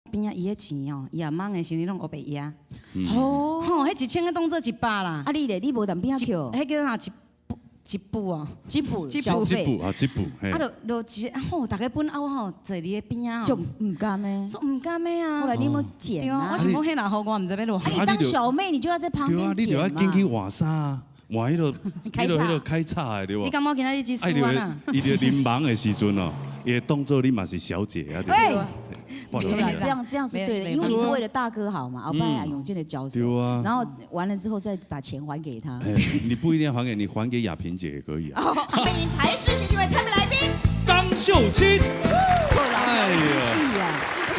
邊仔伊彼錢哦，伊也忙的時陣攏烏白壓。哦，吼，彼1000個當做100啦。啊你咧，你無踮邊仔抾？彼叫啥一步一步哦，一步一步小費這步啊，這步，嘿啊，就就一吼，逐家本摳吼坐佇咧邊仔就吼，毋甘的。做毋甘的啊。後來你有沒有撿對啊，啊我？想講彼若予我，毋知欲偌。啊，你當小妹，你就要在旁對啊，邊你就愛撿緊去嘛。換衫啊，換彼個彼個彼個開叉的對無你？感覺今仔日這愛輸啊？伊就啉茫的時陣哦，伊會當做你嘛是小姐啊，對喂無？對啦，這樣是對的，因為你是為了大哥好嘛，後擺啊永健的腳手，對啊然後完了之後再把錢還給他。哎，你不一定要還給你，還給亞萍姐也可以啊。歡迎台視尋為特別來賓張秀清，哎呀，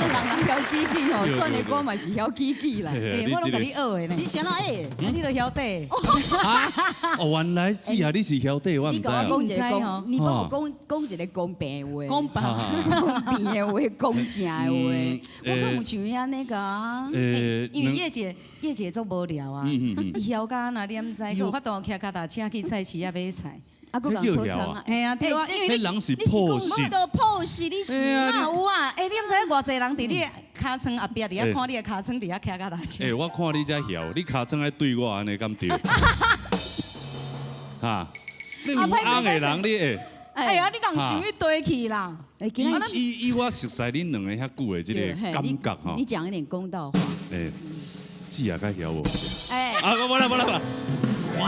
人人曉記記哦，算的歌嘛是曉記記啦。欸，我攏共你學的呢。你想到欸，你都曉得。哦，原來姊啊，你是曉得，我毋你知啊。講一個公，你幫我講講一個公平話，公平公平的話，公正的話，我敢有像伊按呢個啊？因為葉姐，葉姐足無聊啊，伊曉甲若你毋知，閣有法度騎腳踏車去菜市仔買菜。啊，閣共討餐啊？嘿啊，對啊，因為彼人是破事，都破事，你是哪有啊？欸，你毋知偌濟人佇你的尻川後壁佇遐看你的尻川佇遐騎腳踏車。欸，我看你這曉，你尻川愛對我按呢敢對？哈，你有翁的人，你會？哎呀，你共想去對去啦？以我熟似恁兩個遐久的這個感覺吼，你講一點公道話。欸，姊也較曉無？欸，啊，無啦無啦無啦，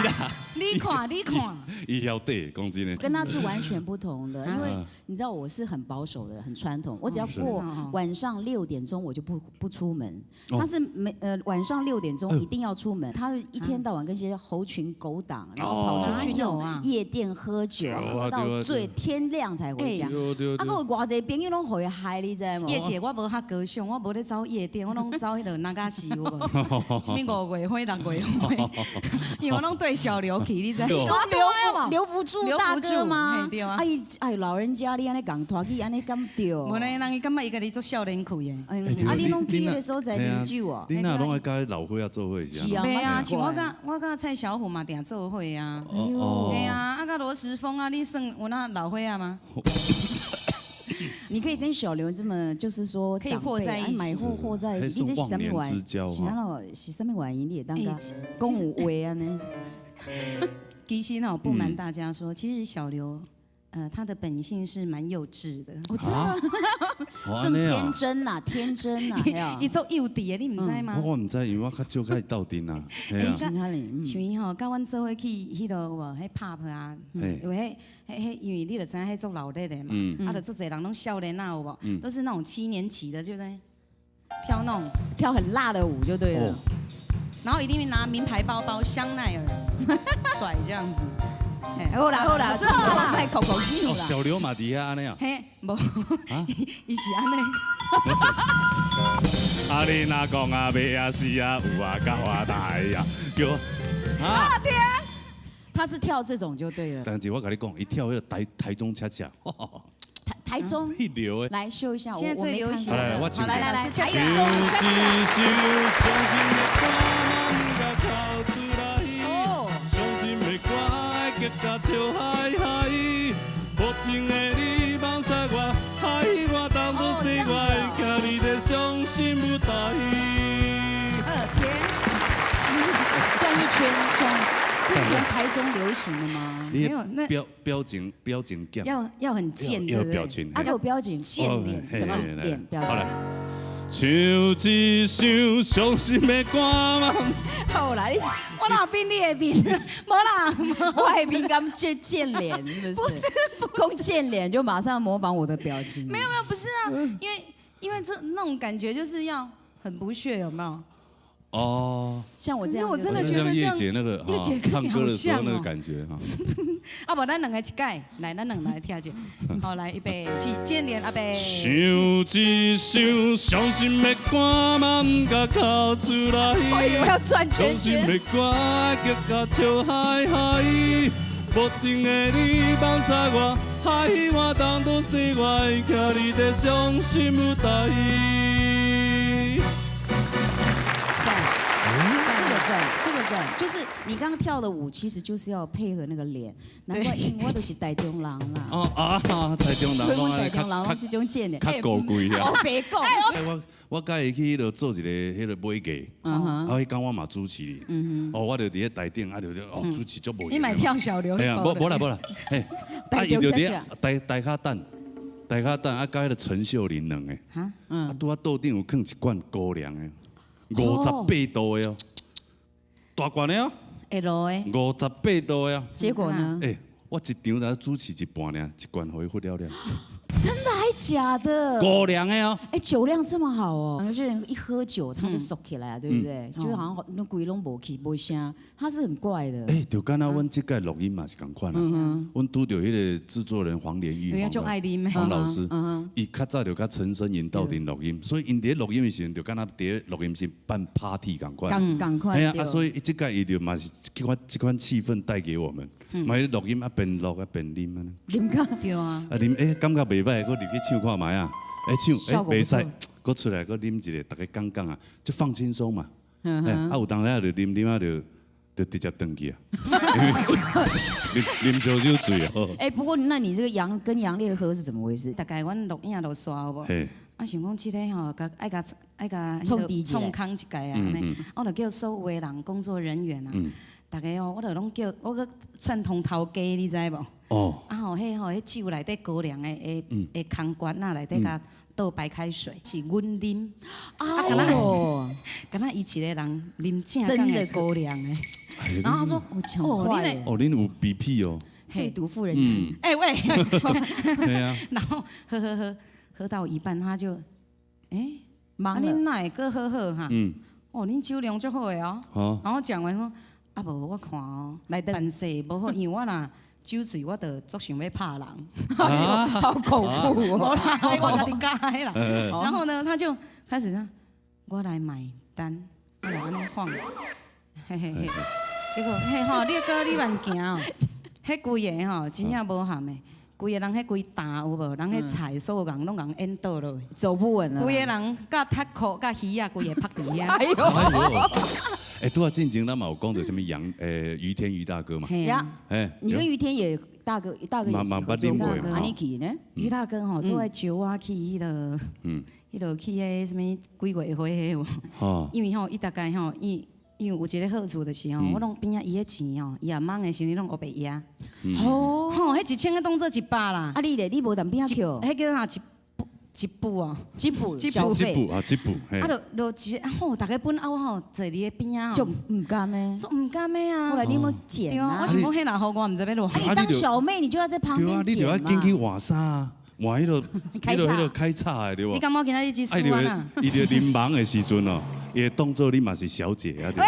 你啦。你看，你看，伊曉得，講真的。跟他是完全不同的，因為你知道我是很保守的，很傳統。我只要過晚上6點鐘，我就不出門。他是沒晚上六點鐘一定要出門，他一天到晚跟些猴群狗黨，然後跑出去那種夜店喝酒，喝到醉，天亮才回家。啊，閣有偌濟朋友攏予伊害，你知無？葉姐，我無較高尚，我無咧走夜店，我攏走彼個那嘎西有無？啥物五月花、六月花，因為我攏對小劉去，你知？劉福助大哥嗎？對啊。哎哎，老人家你按呢共拖去按呢敢對？無呢，人伊感覺伊家己足少年氣的。啊，你攏去彼个所在啉酒哦？你若攏愛佮老伙仔做伙是啊？袂啊，像我佮蔡小虎嘛定做伙啊。對啊，啊佮羅時豐啊，你算有那老伙仔嗎？你可以跟小劉這麼，就是說可以和在一起，買貨和在一起。你這是啥物原因？是按怎？是啥物原因？你會當共講有話按呢？其實呢，我不瞞大家說，其實小劉，他的本性是蠻幼稚的。我真的，算天真呐，天真呐，伊足幼稚的，你毋知嗎？我毋知，因為我較少佮伊鬥陣啊。像伊吼，佮阮做伙去彼落有無？彼 pub 啊，有彼彼彼，因為你就知影彼足鬧熱的嘛，啊，就足濟人攏少年仔有無？都是那種七年級的，就在跳那種跳很辣的舞就對了。然後一定會拿名牌包包、香奈兒甩這樣子。好啦好啦，好啦，口口衣啦。小劉嘛佇遐按呢啊？嘿，無，伊是按呢。啊，你若講啊，欲啊死啊，有啊，甲我大啊，叫啊天！他是跳這種就對了。但是我共你講，伊跳彼個台中恰恰。台中一流的。來秀一下，現在最流行的。好，來來來，台中恰恰。哦。笑嗨嗨，無情的你夢殺我，害我當作世外，徛佇這傷心舞台。天，轉一圈轉，這是從台中流行的嗎？沒有，那表情要很賤，要表情，啊，有表情，賤臉，怎麼臉表情？唱一首傷心的歌。好啦，你我哪變你的面？無啦，我的面敢賤賤臉是不是？不是，講賤臉就馬上模仿我的表情。沒有沒有，不是啊，因為這那種感覺就是要很不屑，有沒有？哦，像我這樣，我真的覺得葉姐那個葉姐唱歌的時候那個感覺哈。啊無，咱兩個一擺，來，咱兩個來聽者。好，來，預備起，見臉阿伯。唱一首傷心的歌，嘛毋敢哭出來。我以為要轉圈圈。傷心的歌，激甲笑嗨嗨。無情的你放殺我，害我當作世外，徛佇這傷心舞台。讚，這個讚，這個讚。就是你剛剛跳的舞，其實就是要配合那個臉。難怪因為我都是台中人啦。哦啊，台中人攏台中人攏這種賤的，較高貴啊。我白講。我佮伊去彼度做一個彼個尾藝，啊，彼工我嘛主持。哦，我就佇咧台頂，啊，就哦主持足無。你嘛跳小劉？嘿啊，無無啦無啦，嘿，啊，伊就佇台台跤等，台跤等啊，佮彼個陳秀玲兩个，啊，拄仔桌頂有囥一罐高粱的，58度的哦，大罐的哦，會落的，58度的啊。結果呢？欸，我一場才主持一半爾，一罐予伊喝了了。真的還假的？高粱的哦。哎，酒量這麼好哦，有些人一喝酒他就熟起來啊，對不對？就好像那鬼攏無氣無聲，他是很怪的。哎，就敢若阮這屆錄音嘛是仝款啊。阮拄著彼個製作人黃連玉黃老師，伊較早就佮陳昇穎鬥陣錄音，所以𪜶佇咧錄音的時陣就敢若佇咧錄音室辦 party 仝款。仝款。嘿啊，啊，所以這屆伊就嘛是這款氣氛帶給我們，嘛咧錄音啊邊錄啊邊啉按呢。啉咖。對啊。啊啉，欸，感覺袂歹，閣入去唱看覓啊。欸唱，欸袂使，閣出來閣啉一个，逐家講講啊，就放輕鬆嘛。欸，啊有當時就啉啉啊，就直接轉去啊。啉啉燒酒醉啊。欸，不過那你這個楊跟楊烈喝是怎麼回事？大概阮錄影就煞有無？啊，想講這个吼，共愛共愛共創創空一屆啊，按呢，我就叫所有的人工作人員啊，逐家哦，我就攏叫我閣串通頭家，你知無？哦。啊吼，彼吼，彼酒內底高粱的的空罐仔內底共倒白開水，是阮啉。哎喲，敢若伊一個人啉正港的高粱的。然後他說：哦，你哦，恁有比屁哦。最毒婦人心。欸喂。對啊。然後喝喝喝，喝到一半他就，欸，忙了。恁哪會閣好好哈？哦，恁酒量足好的哦。然後講完說，啊無我看哦，辦勢無好，因為我若酒醉，我就足想欲拍人。好恐怖哦！無啦，我家己教的啦。然後呢，他就開始呢，我來買單，我來按呢晃，嘿嘿嘿。結果嘿吼，你閣你慢行哦，彼規个吼真正無含的，規个人彼規擔有無？人彼菜所有人攏共淹倒落去，走不穩了。規个人佮踢褲佮魚仔，規个趴佇遐。哎喲！欸，拄仔進前咱嘛有講著啥物楊余天余大哥嘛？係啊。欸，你跟余天也大哥大哥也合作過嘛？你去呢？余大哥吼，做愛招我去彼个，彼个去彼啥物幾月會彼有。因為吼，伊大概吼，伊因為有一个好處就是吼，我攏邊仔伊彼錢吼，伊也忙的時陣攏烏白壓。哦，吼，彼1000个當做100啦。啊，你咧，你無踮邊仔扣？彼叫啥？一一步哦，一步，一步，一步啊，一步。啊，就就一吼，逐家本翁吼坐佇咧邊仔吼，就毋甘的，做毋甘的啊。後來你有無撿啊？我想講彼若予我，毋知欲落。啊，你當小妹，你就要在旁邊撿嘛。對啊，你就愛進去換衫啊，換彼个、彼个、彼个開叉的對無？你感覺今仔日這輸啊？伊就啉茫的時陣哦，伊會當做你嘛是小姐啊。對。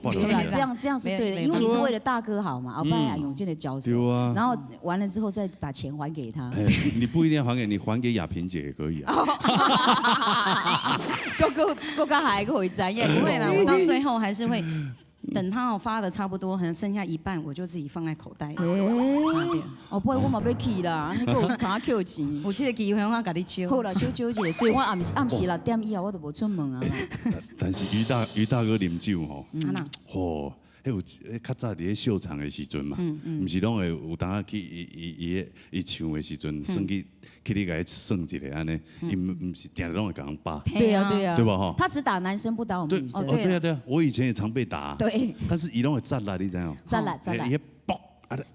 對啦，這樣是對的，因為你是為了大哥好嘛，後擺永健的腳手，然後完了之後再把錢還給他。你不一定要還給你，還給亞萍姐也可以啊。閣閣閣較還閣會知影，不會啦，我到最後還是會等他哦發的差不多，可能剩下一半，我就自己放在口袋。哦，不會我嘛欲去啦，你閣有通扣錢。有這個機會我共你招。好啦，小招一下，所以我暗暗時6點以後我就無出門啊。但是余大哥啉酒吼，吼，彼有較早佇咧秀場的時陣嘛，毋是攏會有當去伊伊伊伊唱的時陣，算去去你共伊算一下按呢，伊毋是定定攏會共人打。對啊對啊，對吧吼？他只打男生不打我們女生。哦對啊對啊，我以前也常被打。對。但是伊攏會扎啦，你知影？扎啦扎啦。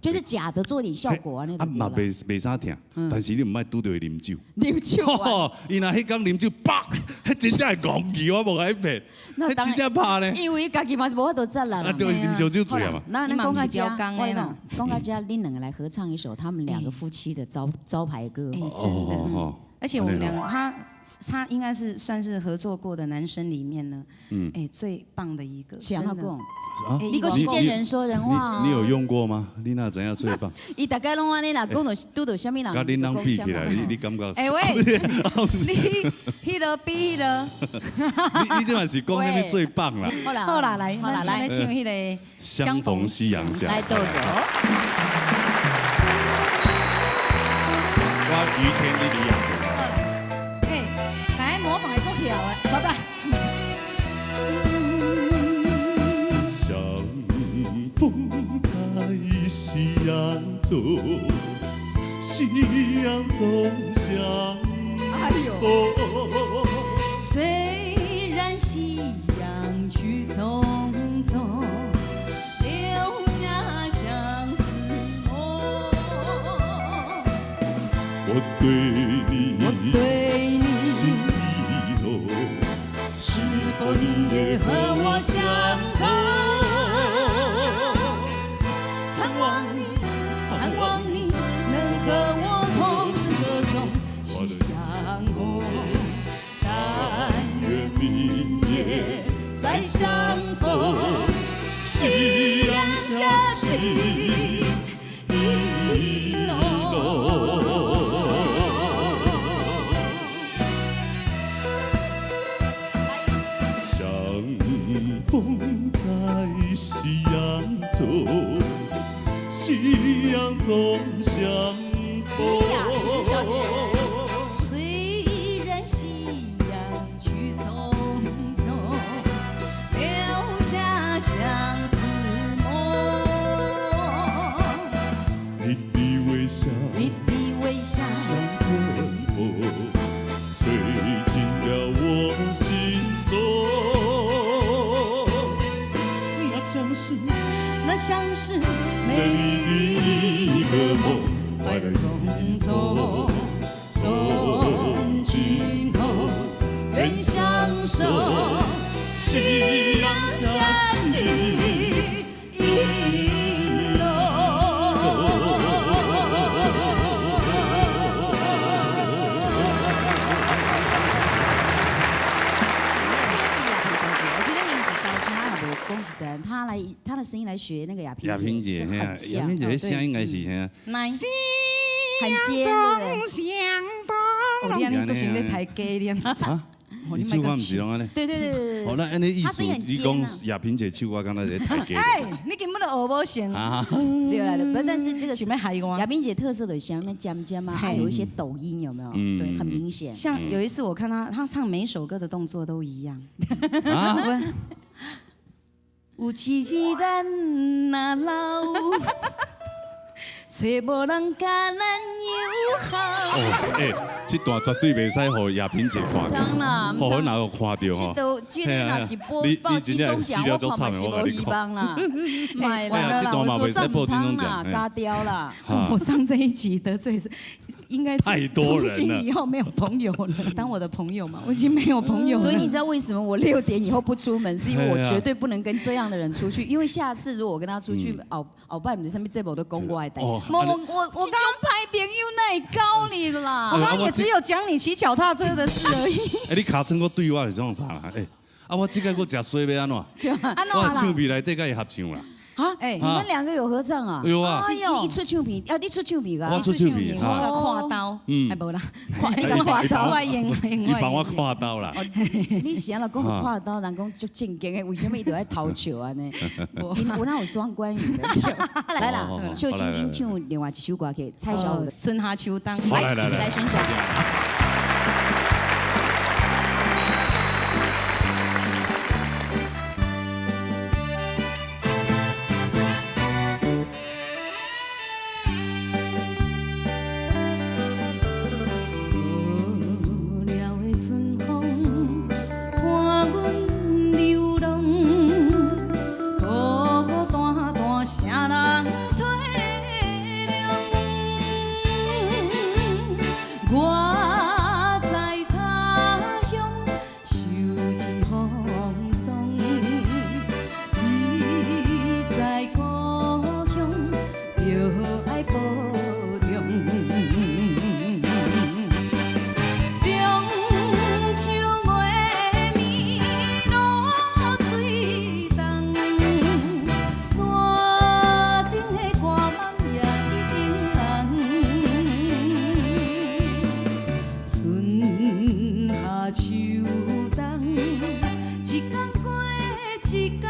就是假的，做點效果啊，那種。啊嘛袂袂啥疼，但是你毋愛拄著伊啉酒。啉酒啊！伊若彼工啉酒，啪！彼真正會戇去，我無共你騙。彼真正拍呢。因為家己嘛是無法度扎啦。啊對，啉燒酒醉啊嘛。那那講到這，我講講到這，恁兩個來合唱一首他們兩個夫妻的招牌歌。欸，真的。而且我們兩個，他應該是算是合作過的男生裡面呢，欸，最棒的一個。真的。你閣是見人說人話。你有用過嗎？你哪知影最棒？伊逐家攏按呢啦，講著拄著啥物人。佮恁翁比起來，你感覺？欸喂，你彼个比彼个。你這嘛是講啥物最棒啦？好啦好啦，來，好啦，來唱彼个相逢夕陽下。來倒個。我余天你李亞。欸，來模仿會做巧的，拜拜。相夕阳总相哎呦，虽然夕阳去匆匆，留下相思梦。我对你，我对你心意浓，是否你也和我相同？盼望你，盼望你能和我同声歌颂夕阳红。但愿明夜再相逢，夕阳下情意浓。相逢在夕阳中，夕阳总相逢。小姐，虽然夕阳去匆匆，留下相思梦。你的微笑，你的微笑，像春风，吹进了我心中。那像是那像是美丽的梦，快乐匆匆，从今后愿相守，夕阳下情意浓。我觉得你是烧声啊，无讲实在，他来他的声音来学那个亚萍姐，是很像。亚萍姐声应该是啥？很尖，对不对？哦，你按呢做成咧抬价，你按啊？你唱歌毋是拢按呢？对对对对对。哦，那按呢意思，你讲亚萍姐唱歌敢若咧抬价？哎，你根本就学无成。对啦，不，但是这个想欲害我。亚萍姐特色的像那尖尖啊，还有一些抖音有没有？对，很明显。像有一次我看她，她唱每首歌的动作都一样。啊？有一日咱若老，找无人共咱友好。哦，欸，这段绝对袂使予亚萍姐看到，予阮阿公看到吼。这个若是播报金钟奖，我看嘛是无希望啦。莫啦，这段嘛袂使报金钟奖，加掉啦。我上这一集得罪是。应该太多人了。从今以后没有朋友了，当我的朋友嘛，我已经没有朋友了。所以你知道为什么我6点以后不出门，是因为我绝对不能跟这样的人出去，因为下次如果我跟他出去，后后摆毋是啥物节目都讲我的代志。我我刚拍朋友哪会教你啦？我刚刚也只有讲你骑脚踏车的事而已。哎，你尻川阁对我是创啥啦？哎，啊，我这个阁食衰欲按怎？我唱片内底佮伊合唱啦。啊，哎，你们两个有合唱啊？有啊。你一出唱片，啊，你出唱片噶？我出唱片，我共看刀，哎，无啦，你共看刀，我用，伊帮我看刀啦。你是按怎讲看刀？人讲足正经的，为什么伊就爱偷笑按呢？有哪有双关语的？来啦，秀清紧唱另外一首歌曲《蔡小虎的春夏秋冬》，来，一起来欣赏。秋冬，一天过一天。